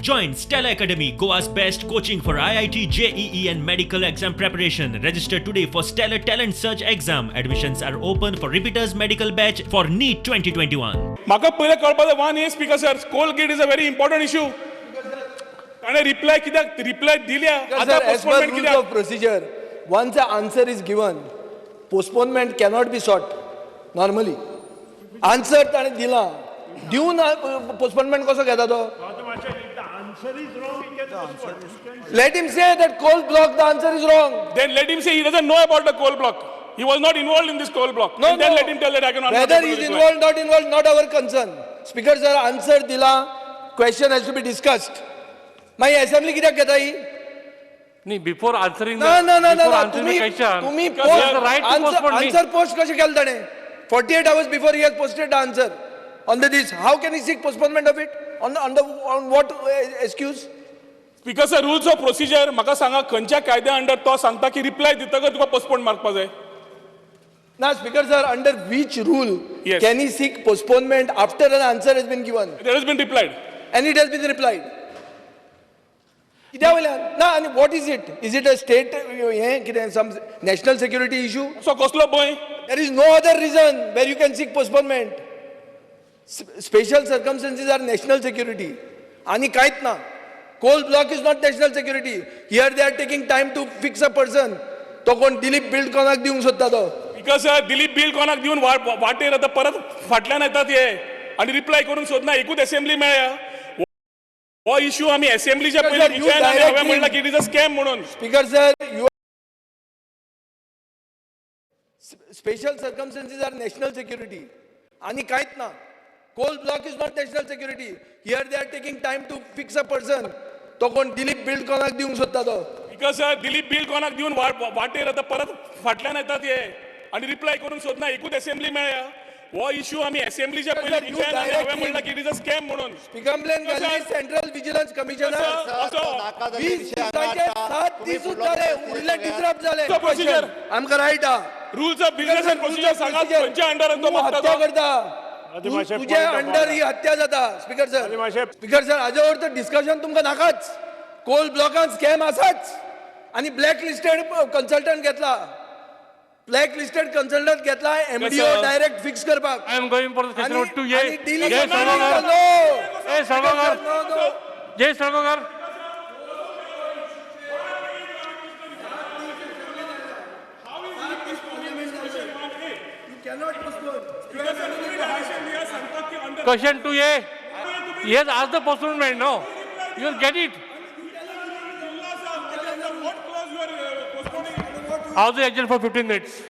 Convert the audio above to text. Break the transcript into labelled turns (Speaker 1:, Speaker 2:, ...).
Speaker 1: Join Stella Academy, Goa's best coaching for IIT, JEE, and medical exam preparation. Register today for Stellar Talent Search exam. Admissions are open for repeaters medical batch for NEET 2021.
Speaker 2: म्हाका पयलें कळपा जाय, 1A, Speaker sir, coal gate is a very important issue. ताणें reply कित्याक, reply दिल्या आतां
Speaker 3: Sir, as per
Speaker 2: postponement
Speaker 3: rules
Speaker 2: कित्याक?
Speaker 3: Of procedure, once the answer is given, postponement cannot be sought normally. Answer ताणें दिला, दिवन postponement कसो घेता तो?
Speaker 4: Answer is wrong, he can postpone.
Speaker 3: Let him say that coal block, the answer is wrong.
Speaker 2: Then let him say he doesn't know about the coal block. He was not involved in this coal block.
Speaker 3: No,
Speaker 2: And then
Speaker 3: no.
Speaker 2: let him tell that I cannot.
Speaker 3: Whether he is involved, not involved, not our concern. Speaker sir, answer दिला, question has to be discussed. मागीर assembly कित्याक घेता ही?
Speaker 5: नाही, before answering
Speaker 3: ना ना ना ना ना, तुम्ही तुम्ही
Speaker 5: right to postpone me.
Speaker 3: Answer post कशें केलें ताणें? 48 hours before he has posted the answer on the this, how can he seek postponement of it on what excuse?
Speaker 2: Speaker sir, rules of procedure म्हाका सांगा, खंयच्या कायद्या under तो सांगता की रिप्लाय दितकच तुका पोस्टपोन मारपा जाय?
Speaker 3: ना, Speaker sir, under which rule
Speaker 2: Yes.
Speaker 3: Can he seek postponement after an answer has been given
Speaker 2: There has been replied.
Speaker 3: And it has been replied? कित्या वयल्यान ना? आनी what is it? Is it a state हें कितें, सम national security issue?
Speaker 2: So कसलो भंय?
Speaker 3: There is no other reason where you can seek postponement. Special circumstances are national security. आणि काहीच ना. Coal block is not national security. Here they are taking time to fix a person. तो कोण Dilip build कोणाक दिवंक सोदता तो?
Speaker 2: Because Dilip bill कोणाक दिवन वाटेर आतां परत फाटल्यान येतात हे आनी रिप्लाय करूंक सोदना. एकूच असेंब्ली मेळ्ळ्या, हो इश्यू आमी असेंब्लीच्या
Speaker 3: Sir,
Speaker 2: पयलीं
Speaker 3: you
Speaker 2: विचारला आनी हांवें
Speaker 3: directly-
Speaker 2: म्हणलां की it is a scam म्हणून.
Speaker 3: Speaker sir, you special circumstances are national security. आणि काहीच ना. Coal block is not national security. Here they are taking time to fix a person. तो कोण दिलीप बिल्ड कोणाक दिवंक सोदता तो?
Speaker 2: Because Dilip bill कोणाक दिवन वाटेर आतां परत फाटल्यान येतात हे आनी रिप्लाय करूंक सोदना. एकूच असेंब्ली मेळ्ळ्या, हो इश्यू आमी असेंब्लीच्या
Speaker 3: Sir,
Speaker 2: पयलीं
Speaker 3: you
Speaker 2: विचारला आनी हांवें
Speaker 3: directly-
Speaker 2: म्हणलां की it is a scam म्हणून.
Speaker 3: कंप्लेन घातली
Speaker 2: sir.
Speaker 3: Central vigilance commissioner.
Speaker 2: असो
Speaker 3: 20 दिसांचे 7 दिसूच जाले, उरले डिसरप्ट जाले.
Speaker 2: So, procedure.
Speaker 3: आमकां रायट हा.
Speaker 2: Rules of business and procedure सांगात, खंयच्या अंडरान तो
Speaker 3: तूं
Speaker 2: मागता
Speaker 3: हत्या
Speaker 2: तो?
Speaker 3: करता.
Speaker 4: आदी मातशें
Speaker 3: तुझ्या
Speaker 4: point of
Speaker 3: under
Speaker 4: order.
Speaker 3: ही हत्या जाता, स्पीकर सर.
Speaker 4: आदी मातशें-
Speaker 3: स्पीकर सर, हाजे वर तर डिस्कशन तुमकां नाकाच. कोल ब्लॉकान स्कॅम आसाच आनी ब्लॅक लिस्टेड कन्सल्टंट घेतला, ब्लॅक लिस्टेड कन्सल्टंट घेतला एमडीओ
Speaker 2: sir.
Speaker 3: Direct fix करपाक.
Speaker 5: I am going for the
Speaker 3: आनी
Speaker 5: session 2A.
Speaker 3: आनी dealing-
Speaker 5: Jay Salgaonkar.
Speaker 3: No.
Speaker 5: A Salgaonkar.
Speaker 3: No, no.
Speaker 5: Jay Salgaonkar.
Speaker 3: You cannot postpone.
Speaker 5: Question 2A. He has asked the postponement, no? You will get it. House is adjourned for 15 minutes.